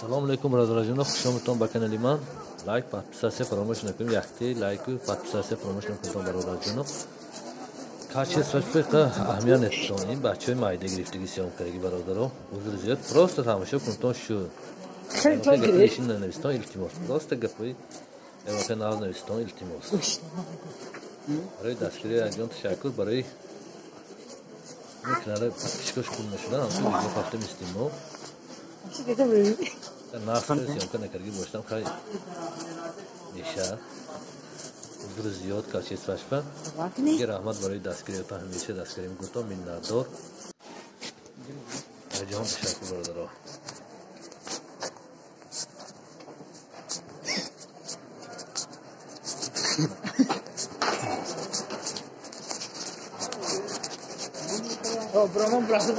Салом алейкум, бародарҷонов, хуш омадтон ба канали ман. Лайк, подписаться фаромӯш накунед, яхти лайку подписаться фаромӯш накунед, бародарҷонов. Качество фиқа аҳамият нетон. Ин бачаҳои майда гирифтаги съёмка кардаги, бародаро. Узр зиёд, просто тамошо кунтон шу. Гапи нанавистон, илтимос. Просто гапои эвоқа нав навистон, илтимос. Барои дастгирии анҷом ташаккур, барои ин канала подписчикош хуб нашудан, ҳамчун видео ҳафта мистим мо. Нақс съёмка накардаги боштам, хай меша. Узр зиёд качествашфа. Дига раҳмат барои дастгириятон, ҳамеша дастгирӣ мекунтон, миннатдор. Ҷаҳон ташаккур, бародаро. Bro, non bravo,